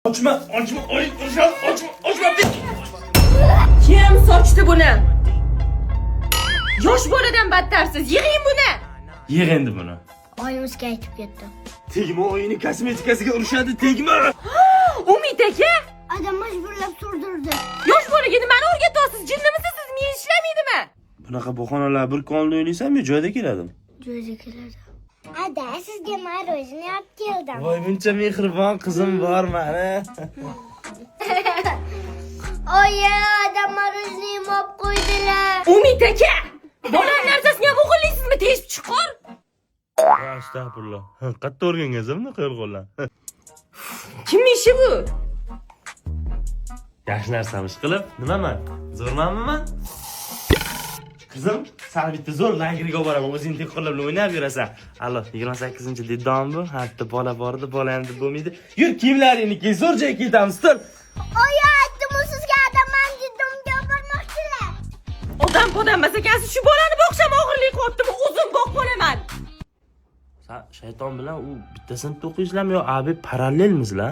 Ochma, ochma, oy, urishadi, ochma, ochma. Kim sochdi buni? Yosh boladan battarsiz. Yig'ing buni. Yig' endi buni. Oyim o'ziga aytib ketdi. Tegma, oyini kosmetikasiga urishadi, tegma. Umid aka, Adam majburlab surdirdi. Yosh bolaga nimani o'rgatyapsiz? Jinnimisiz siz? Miyangiz ishlamaydimi? Bunaqa bahonalar bir kun oldin o'ylaysanmi, joyda keladimi? Jo'ja keladi. Ada, sizga мороженое olib keldim. Voy, buncha mehribon qizim bor mani. Oyi, adam мороженое olib qo'ydilar. Umid aka, bolani narsasini ham o'g'irlaysizmi? Teshib chiqar. Astag'firulloh. Qayerda o'rgangansan bunaqa yo'lqollar? Kimning ishi bu? Yaxshi narsamiz qilib, nimaman? Zo'rmanmi man? Qizim, sani bitta zo'r lagerga olib boraman. O'zing tengqurlar bilan o'ynab yurasan. Allo, 28-детдом bu. Ha, bitta bola bor edi, bola endi bo'lmaydi. Yur, kiyimlaringni kiy, zo'r joyga ketamiz, tur. Oyi, aytdim sizga, adam mani детдом ga olib bormoqchilar. Odam podam emas ekansiz. Shu bolani boqsam og'irlik qilyaptimi? O'zim boqib olaman. San shayton bilan u bitta sinfda o'qiysizlarmi yo abi parallelmisizlar?